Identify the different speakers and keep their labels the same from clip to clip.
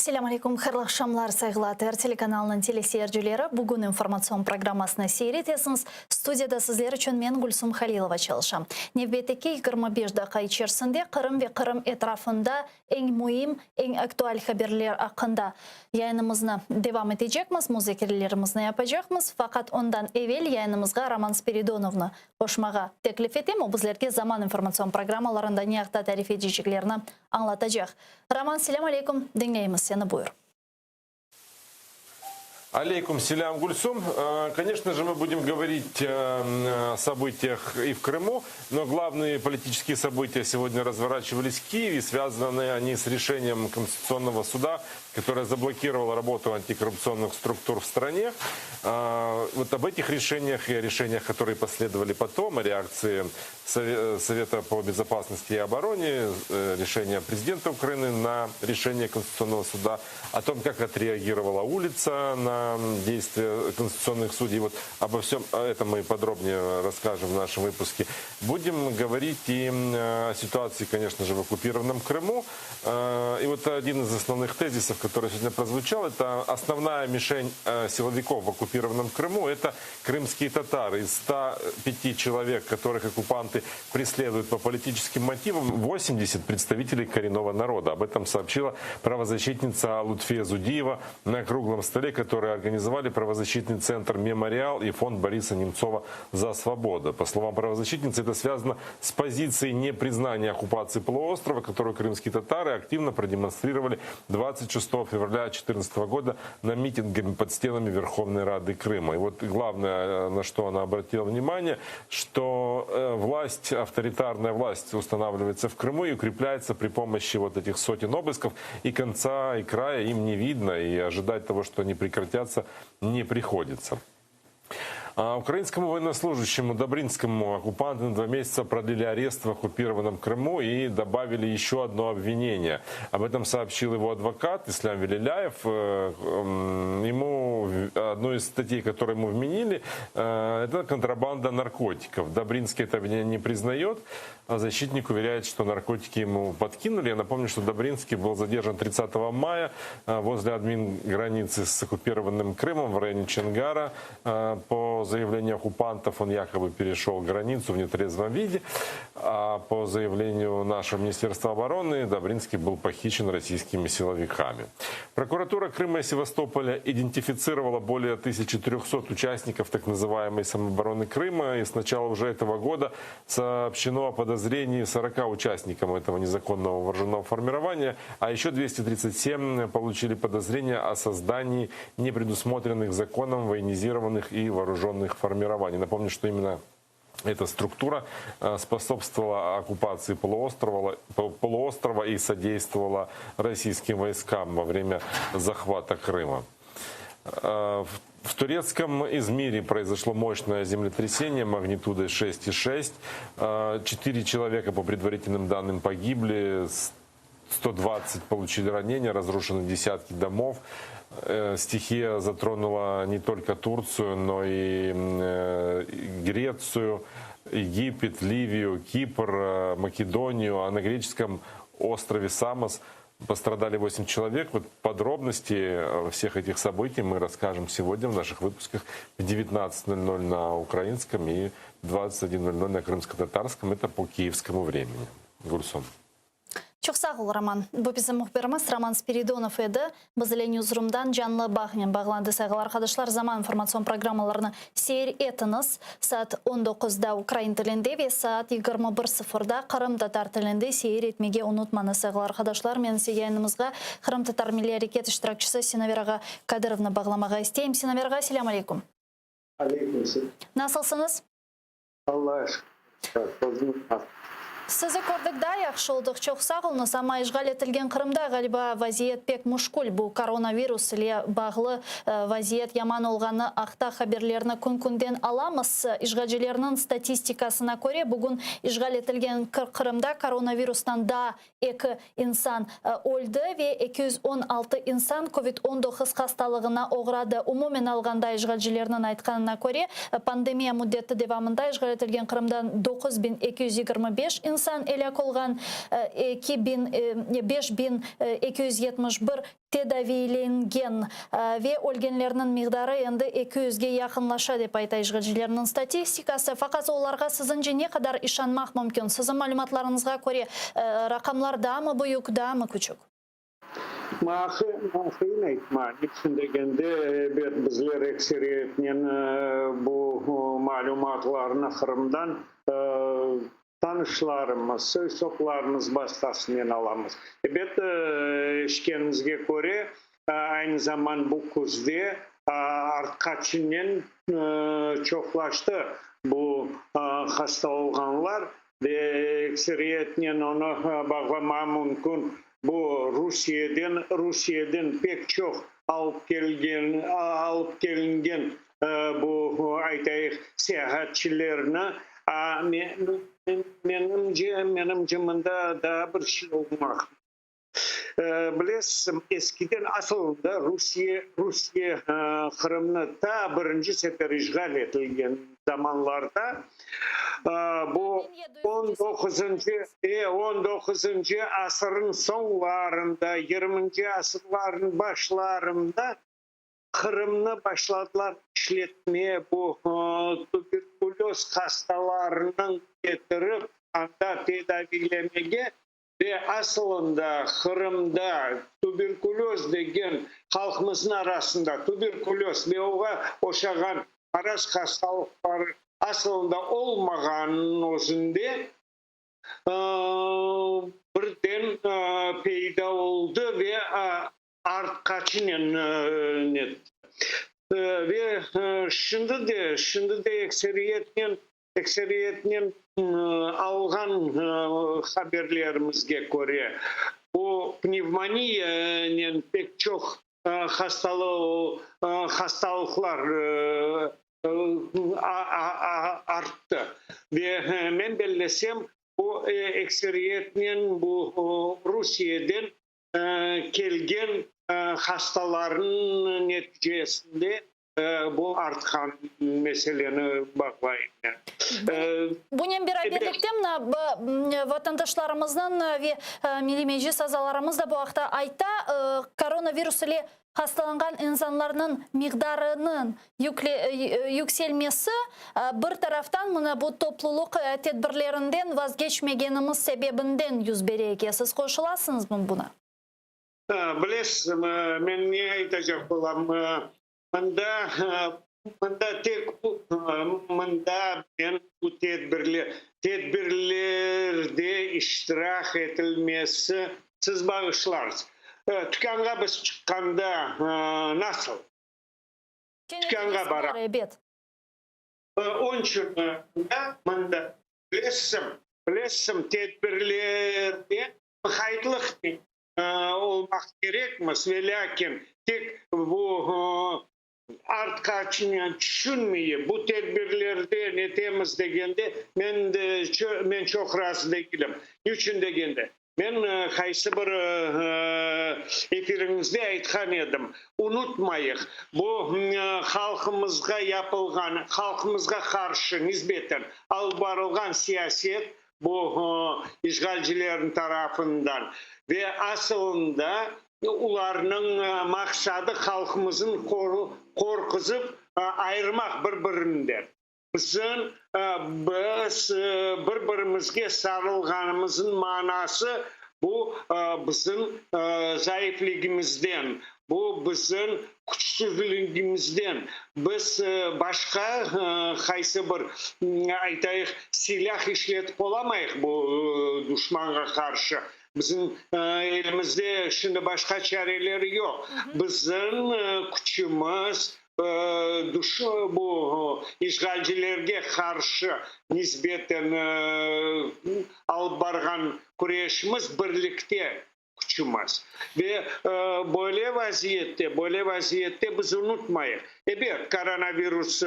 Speaker 1: Selâm aleyküm, hayırlı aqşamlar, sayğılı ATR telekanalınıñ teleseyircileri. Bugün informatsion programmasını seyir etesiñiz. Studiyada sizler içün men, Gülsum Halilova, çalışam. Nevbetteki 25 daqqa içerisinde Qırım ve Qırım etrafında eñ müim, eñ aktual haberler aqqında yayınımıznı devam etecekmiz, muzakerelerimizni yapacaqmız. Faqat ondan evel yayınımızğa Roman Spiridonovnı qoşmağa teklif etem. O bizlerge Zaman informatsion programmalarında ne aqta tarif eteceklerini añlatacaq. Roman, selâm aleyküm, diñleymiz seni, buyur.
Speaker 2: Алейкум селям, Гульсум. Конечно же, мы будем говорить о событиях и в Крыму, но главные политические события сегодня разворачивались в Киеве. Связаны они с решением Конституционного суда, которое заблокировало работу антикоррупционных структур в стране. Вот об этих решениях и о решениях, которые последовали потом, о реакции Совета по безопасности и обороне, решение президента Украины на решение Конституционного суда, о том, как отреагировала улица на действия конституционных судей. Вот обо всем этом мы подробнее расскажем в нашем выпуске. Будем говорить и о ситуации, конечно же, в оккупированном Крыму. И вот один из основных тезисов, который сегодня прозвучал, это основная мишень силовиков в оккупированном Крыму – это крымские татары. Из 105 человек, которых оккупанты преследуют по политическим мотивам, 80 представителей коренного народа. Об этом сообщила правозащитница Лутфия Зудиева на круглом столе, который организовали правозащитный центр «Мемориал» и фонд Бориса Немцова «За свободу». По словам правозащитницы, это связано с позицией непризнания оккупации полуострова, которую крымские татары активно продемонстрировали 26 февраля 2014 года на митинге под стенами Верховной Рады Крыма. И вот главное, на что она обратила внимание, что власть, авторитарная власть устанавливается в Крыму и укрепляется при помощи вот этих сотен обысков, и конца и края им не видно, и ожидать того, что они прекратятся, не приходится. А украинскому военнослужащему Добринскому оккупанты на 2 месяца продлили арест в оккупированном Крыму и добавили еще одно обвинение. Об этом сообщил его адвокат Ислям Велиляев. Ему одну из статей, которую ему вменили, это контрабанда наркотиков. Добринский это обвинение не признает, а защитник уверяет, что наркотики ему подкинули. Я напомню, что Добринский был задержан 30 мая возле админ-границы с оккупированным Крымом в районе Чонгара. По заявлению оккупантов он якобы перешел границу в нетрезвом виде. А по заявлению нашего Министерства обороны Добринский был похищен российскими силовиками. Прокуратура Крыма и Севастополя идентифицировала более 1300 участников так называемой самообороны Крыма. И с начала уже этого года сообщено о подозрении 40 участникам этого незаконного вооруженного формирования, а еще 237 получили подозрения о создании непредусмотренных законом военизированных и вооруженных формирований. Напомню, что именно эта структура способствовала оккупации полуострова и содействовала российским войскам во время захвата Крыма. В турецком Измире произошло мощное землетрясение магнитудой 6,6. 4 человека, по предварительным данным, погибли, 120 получили ранения, разрушены десятки домов. Стихия затронула не только Турцию, но и Грецию, Египет, Ливию, Кипр, Македонию. А на греческом острове Самос пострадали 8 человек. Вот подробности всех этих событий мы расскажем сегодня в наших выпусках в 19:00 на украинском и 21:00 на крымско-татарском. Это по киевскому времени. Гульсум.
Speaker 1: Çoq sağ ol, Roman. Bu bizim mühbirimiz Roman Spiridonov edi. Biz ile Newsroom'dan canlı bağnen bağlandı. Sayğılı arqadaşlar, Zaman informatsion programmalarını seyir etiñiz. Saat 19-da ukrain tilinde ve saat 21.00-da qırımtatar tilinde seyir etmege unutmañız. Sayğılı arqadaşlar, men ise yayınımızğa Qırımtatar milliy areket iştirakçisi Sinaver ağa Kadırovnı bağlamağa isteyim. Sinaver ağa, selâm aleyküm.
Speaker 3: Aleyküm selâm.
Speaker 1: Nasılsıñız?
Speaker 3: Allağa şükür.
Speaker 1: Sizi kördik daa yahşı oldıq, çoq sağ oluñız, amma işğal etilgen Qırımda, ğaliba, vaziyet pek muşkül, bu koronavirus ile bağlı vaziyet yaman olğanı aqta haberlerni kün-künden alamız. İşğalcilerniñ statistikasına köre, bugün işğal etilgen Qırımda koronavirustan daa eki insan öldi ve 216 insan kovid 19 hastalığına oğradı. Umumen alğanda, işğalcilerniñ aytqanına köre, pandemiya müddeti devamında işğal etilgen Qırımdan 9225 insan. insan elâk olğan, 5271 tedaviylengen ve ölgenlerniñ miqdarı endi 200-ge yaqınlaşa, dep ayta işğalcilerniñ statistikası. Faqat olarğa siziñce ne qadar işanmaq mümkün? Siziñ malümatlarıñızğa köre, raqamlar daa mı büyük, daa mı küçük?
Speaker 3: Maqıyın aytma, niçün degende, ebet, bizler ekseriyetnen bu malümatlarnı Qırımdan tanışlarımız, soy-soplarımız vastasınen alamız. Ebet, eşitkenimizge köre, aynı zaman bu küzde artqaçınen çoqlaştı bu hasta olğanlar ve ekseriyetnen onı bağlama mümkün bu Rusiyeden, Rusiyeden pek çoq alıp kelgen, alıp kelingen bu, aytayıq, seyahatçilerni. Menimce, menimce, mında daa bir şey olmaq. Bilesiz, eskiden asılında Rusiye, Rusiye Qırımnı ta birinci sefer işğal etilgen zamanlarda, bu on doquzıncı, 19-ncı asırnıñ soñlarında, yigirminci asırlarnıñ başlarında Qırımnı başladılar işletmeye, bu tuberkulöz hastalarınıñ ketirip anda tedaviylemege ve asılında Qırımda tuberkulöz degen halqımıznıñ arasında tuberkulöz ve oğa oşağan maraz hastalıqları asılında olmağanınıñ özünde birden peyda oldı ve artqaçınen netti. Ve şimdi de, şimdi de ekseriyetnen, ekseriyetnen alğan haberlerimizge köre, bu pnevmoniyanen pek çoq hastalıqlar arttı. Ve men bellesem, bu ekseriyetnen bu Rusiyeden kelgen hastalarnıñ neticesinde bu artqan meseleni bağlayım men.
Speaker 1: Bunen beraberlikte mına vatandaşlarımıznıñ ve Milliy Meclis azalarımız da bu aqta ayta, koronavirus ile hastalanğan insanlarnıñ miqdarınıñ yükselmesi bir taraftan mına bu toplulıq tedbirlerinden vazgeçmegenimiz sebebinden yüz bere eken. Siz qoşulasıñızmı buna?
Speaker 3: Bilesiz, men ne aytacaq olam, mında, mında tek mında men bu tedbirler, tedbirlerde iştirak etilmesi, siz bağışlarsız, tükânğa biz çıqqanda nasıl? Tükânğa baramız.
Speaker 1: Ebet.
Speaker 3: Onıñ içün mında, mında, bilesiz, bilesiz, tedbirlerde mıqaytlıqnen olmaq kerekmiz, velâkin tek bu artqaçnen tüşünmeyip, bu tedbirlerde netemiz degende, men de, men çoq razı degilim. Niçün degende, men qaysı bir efiriñizde aytqan edim, unutmayıq, bu halqımızğa yapılğan, halqımızğa qarşı nisbeten alıp barılğan siyaset, bu işğalcilerniñ tarafından ve asılında olarnıñ maqsadı halqımıznı qorquzıp ayırmaq bir-birinden. Bizim biz bir-birimizge sarılğanımıznıñ manası bu bizim zayıfligimizden, bu bizim küçsüzligimizden. Biz başqa qaysı bir, aytayıq, silâh işletip olamayıq bu duşmanğa qarşı. Bizim elimizde şimdi başqa çareler yoq. Bizim küçümiz bu işğalcilerge qarşı nisbeten alıp barğan küreşimiz birlikte küçümiz. Ve böyle vaziyette, böyle vaziyette biz unutmayıq, ebet, koronavirus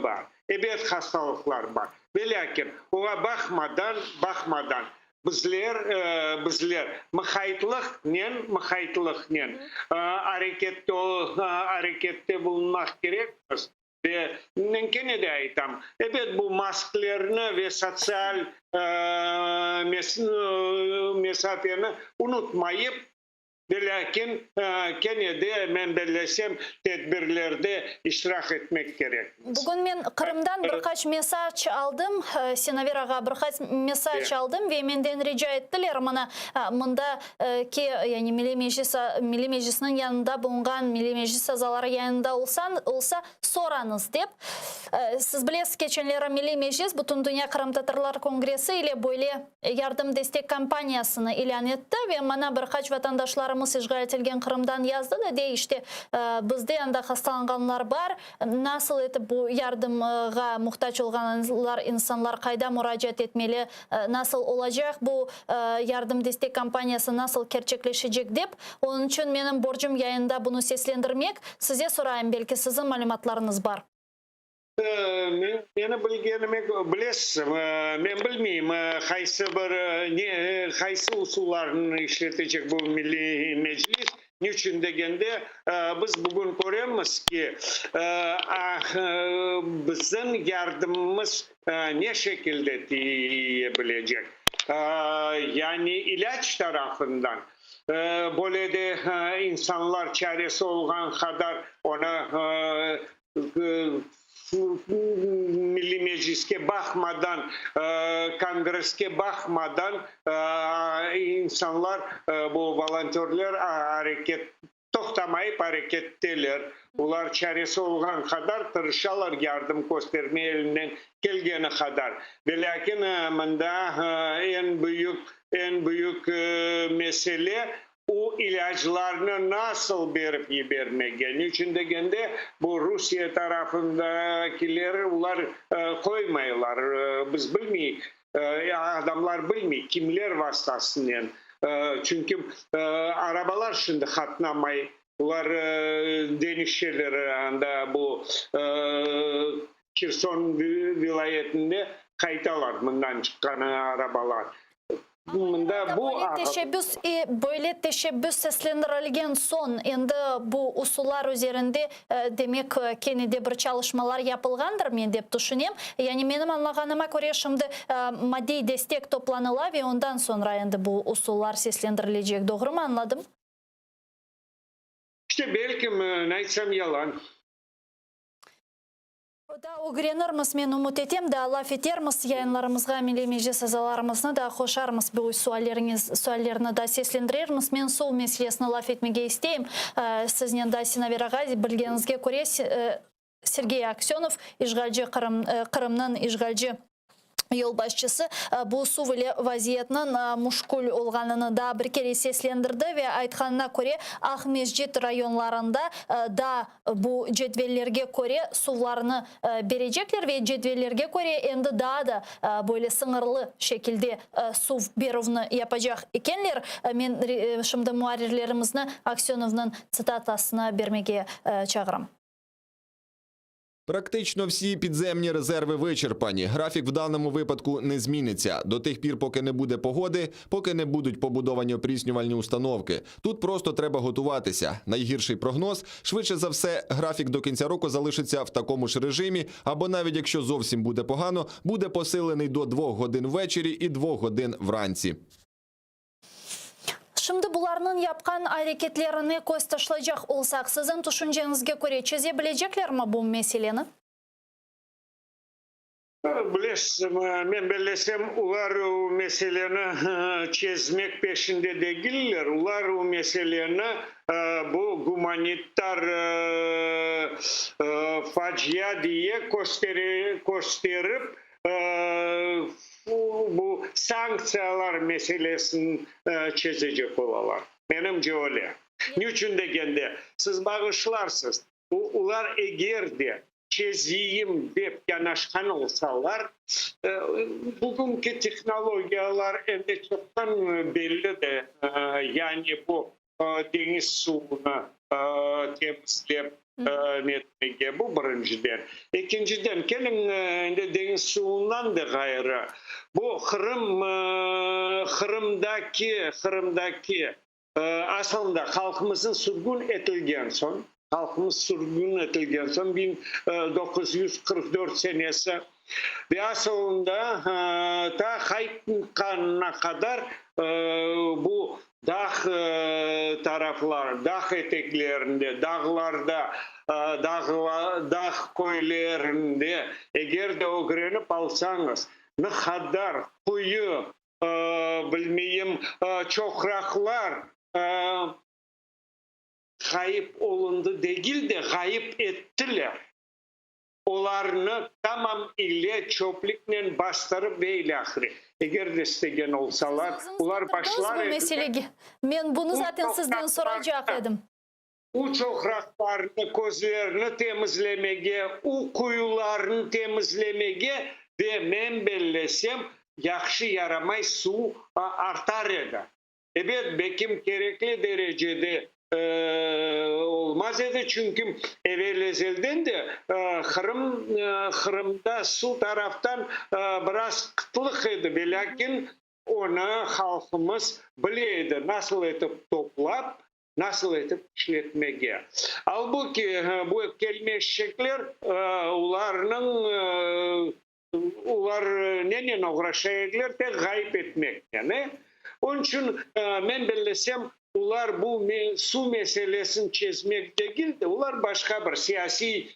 Speaker 3: bar, ebet, hastalıqlar bar, velâkin oña baqmadan, baqmadan, bizler, bizler mıqaytlıqnen, mıqaytlıqnen arekette, arekette bulunmaq kerekmiz. Ve men kene de aytam, ebet, bu masklerni ve sotsial mesafeni unutmayıp, Velâkin, kene de, men bellesem, tedbirlerde iştirak etmek kerekmiz.
Speaker 1: Bugün men Qırımdan bir qaç mesac aldım, Sinaver ağa, bir qaç mesac aldım ve menden rica ettiler, mına, mında ki, yani Milliy Meclis, Milliy Meclisniñ yanında bulunğan Milliy Meclis azaları yanında olsa, olsa, sorañız, dep. Siz bilesiz, keçenleri Milliy Meclis Bütündünya qırımtatarlar kongressi ile böyle yardım-destek kampaniyasını ilân etti ve maña bir qaç vatandaşlarımız işğal etilgen Qırımdan yazdı da, dey, işte, bizde anda hastalanğanlar bar, nasıl etip bu yardımğa muhtac olğanlar insanlar qayda muracaat etmeli, nasıl olacaq bu yardım-destek kampaniyası nasıl kerçekleşecek dep. Onıñ içün menim borcum yayında bunı seslendirmek. Size sorayım, belki siziñ malümatlarıñız bar.
Speaker 3: Meni bilgenime bilesiz, men bilmeyim, qaysı bir, ne, qaysı usullarnı işletecek bu Milliy Meclis. Niçün degende, biz bugün köremiz ki, bizim yardımımız ne şekilde tiye bilecek, yani ilâc tarafından, böyle de insanlar çaresi olğan qadar onı Milliy Mecliske baqmadan, Kongresske baqmadan insanlar, bu volontörler areket toqtamayıp areketteler. Olar çaresi olğan qadar tırışalar yardım köstermeye elinden kelgeni qadar. Velâkin mında eñ büyük, eñ büyük mesele O ilâclarnı nasıl berip yibermege? Niçün degende, bu Rusiye tarafındakiler, olar qoymaylar. Biz bilmeyik, adamlar bilmey, kimler vastasınen. Çünki arabalar şimdi qatnamay, olar deñişeler anda bu Herson vilâyetinde qaytalar mından çıqqan arabalar. Mında bu
Speaker 1: Böyle teşebbüs, böyle teşebbüs seslendirilgen soñ, endi bu usullar üzerinde, demek, kene de bir çalışmalar yapılğandır, men dep tüşünem. Yani menim añlağanıma köre, şimdi maddiy destek toplanıla ve ondan soñra endi bu usullar seslendirilecek. Doğrumı añladım?
Speaker 3: İşte, belkim, aytsam yalan.
Speaker 1: Daa ögrenirmiz, men ümüt etem, daa laf etermiz, yayınlarımızğa Milliy Meclis azalarımıznı da qoşarmız, bu sualleriñiz, suallerni da seslendirermiz. Men suv meselesini laf etmege isteyim siznen da, Sinaver ağa, bilgeniñizge köre, Sergey Aksönov, işğalci Qırım, Qırımnıñ işğalci yolbaşçısı bu suv ile vaziyetniñ muşkül olğanını daa bir kere seslendirdi ve aytqanına köre, Aqmescit rayonlarında da bu cedvellerge köre suvlarnı berecekler ve cedvellerge köre endi daa da böyle sıñırlı şekilde suv berüvni yapacaq ekenler. Men şimdi muarrirlerimizni Aksönovnıñ tsitatasını bermege çağıram.
Speaker 4: Практично всі підземні резерви вичерпані. Графік в даному випадку не зміниться до тих пір, поки не буде погоди, поки не будуть побудовані опріснювальні установки. Тут просто треба готуватися. Найгірший прогноз, швидше за все, графік до кінця року залишиться в такому ж режимі, або навіть якщо зовсім буде погано, буде посилений до 2 годин ввечері і 2 годин вранці.
Speaker 1: Şimdi bularnıñ yapqan areketlerine köz taşlaycaq olsaq, siziñ tüşünceñizge köre, çeze bileceklermi bu meseleni?
Speaker 3: Bilesiz, men bellesem, olar o meseleni çezmek peşinde degiller, olar o meseleni bu gumanitar facia diye kösterip, bu sanktsiyalar meselesini çezecek olalar. Menimce öyle. Niçün degende, siz bağışlarsız, olar eger de çezeyim dep yanaşqan olsalar, bugünki tehnologiyalar endi çoqtan belli de, yani bu deñiz suvunı temizlep netmege, bu birinciden. Ekinciden, keliñ endi deñiz suvundan da ğayrı, bu Qırım, Qırımdaki, Qırımdaki, asılında halqımıznıñ sürgün etilgen soñ. Halqımız sürgün etilgen soñ, 1944 senesi, ve asılında ta qaytqanına qadar bu dağ taraflar, dağ eteklerinde, dağlarda, dağ köylerinde, eger de ögrenip alsañız, ne qadar quyu, bilmeyim, çoqraqlar ğayıp olundı degil de, ğayıp ettiler. Olarnı tamam ile çöplüknen bastırıp ve ilâhre. Eger de istegen olsalar, olar başlar
Speaker 1: ediler. Meselege. Men bunı zaten sizden soracaq edim.
Speaker 3: U çoqraqlarnı, közlerni temizlemege, u quyularnı temizlemege ve men bellesem, yahşı yaramay suv artar edi. Ebet, belkim kerekli derecede olmaz edi, çünki evel-ezelden de Qırım, Qırımda suv taraftan biraz qıtlıq edi, velâkin onı halqımız bile edi, nasıl etip toplap, nasıl etip işletmege. Albuki, bu kelmeşekler olarnıñ, olar nenen oğraşa ediler? Tek ğayıp etmeknen. Onıñ içün, men bellesem, olar bu suv meselesini çezmek degil de, olar başqa bir siyasiy,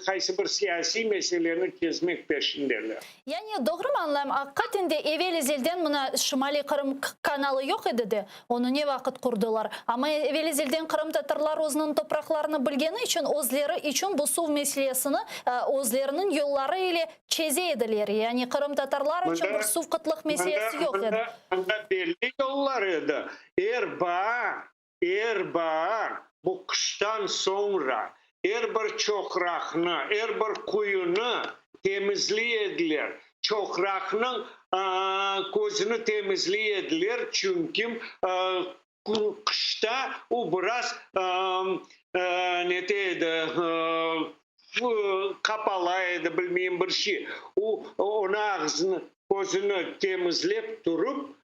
Speaker 3: qaysı bir siyasiy meseleni çezmek peşindeler.
Speaker 1: Yani, doğrumı añlayım, aqiqaten de evel-ezelden mına Şimaliy Qırım kanalı yoq edi de, onı ne vaqıt qurdılar? Amma evel-ezelden qırımtatarlar özüniñ topraqlarını bilgeni içün, özleri içün bu suv meselesini özleriniñ yolları ile çeze ediler. Yani, qırımtatarlar içün bir suv qıtlıq meselesi yoq edi.
Speaker 3: Mında belli yollar edi. Er baar, er baar, bu qıştan soñra, er bir çoqraqnı, er bir quyunı temizley ediler. Çoqraqnıñ közüni temizley ediler, çünki qışta o biraz nete edi, qapala edi, bilmeyim bir şey. O, onı ağzını, közüni temizlep turıp,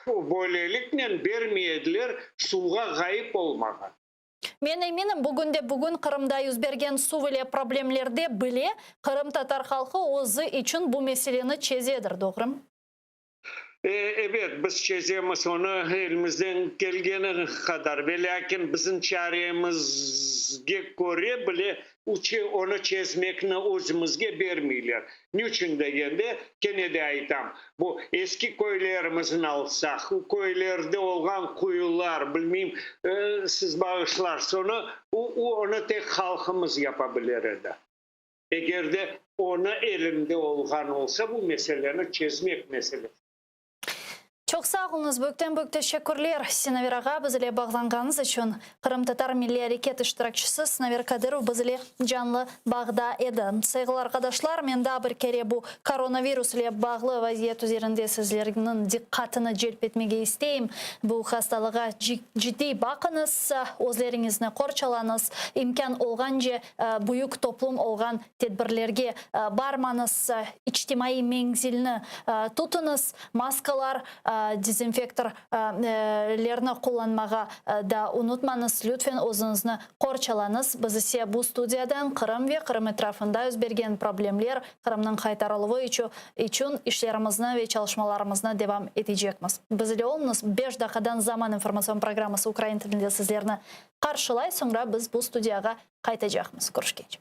Speaker 3: Böyleliknen bermey ediler suvğa ğayıp olmağa.
Speaker 1: Men eminim, bugünde-bugün Qırımda yüz bergen suv ile problemlerde bile qırımtatar halqı özü içün bu meseleni çezedir, doğrumı?
Speaker 3: Ebet, biz çezemiz onı elimizden kelgeni qadar, velâkin bizim çaremizge köre bile onı çezmekni özümizge bermeyler. Niçün degende, kene de aytam, bu eski köylerimizni alsaq, o köylerde olğan quyular, bilmeyim, siz bağışlarsız, onı, onı tek halqımız yapa bilir edi. Eger de onı elinde olğan olsa, bu meseleni çezmek meselesi.
Speaker 1: Çoq sağ oluñız, büyükten-büyük teşekkürler, Sinaver ağa, biz ile bağlanğanıñız içün. Qırımtatar milliy areket iştirakçisi Sinaver Kadırov biz ile canlı bağda edi. Sayğılı arqadaşlar, men daa bir kere bu koronavirus ile bağlı vaziyet üzerinde sizlerniñ diqqatını celp etmege isteyim. Bu hastalığa ciddiy baqıñız, özleriñizni qorçalañız, imkân olğance büyük toplum olğan tedbirlerge barmañız, içtimaiy menzilni tutuñız, maskalar, dezinfektorlerni qullanmağa da unutmañız. Lütfen, özüñizni qorçalañız. Biz ise bu studiyadan Qırım ve Qırım etrafında yüz bergen problemler, Qırımnıñ qaytarıluvı içün işlerimizni ve çalışmalarımıznı devam etecekmiz. Biz ile oluñız. Beş daqqadan Zaman informatsion programması ukrain tilinde sizlerni qarşılay, soñra biz bu studiyağa qaytacaqmız. Körüşkence.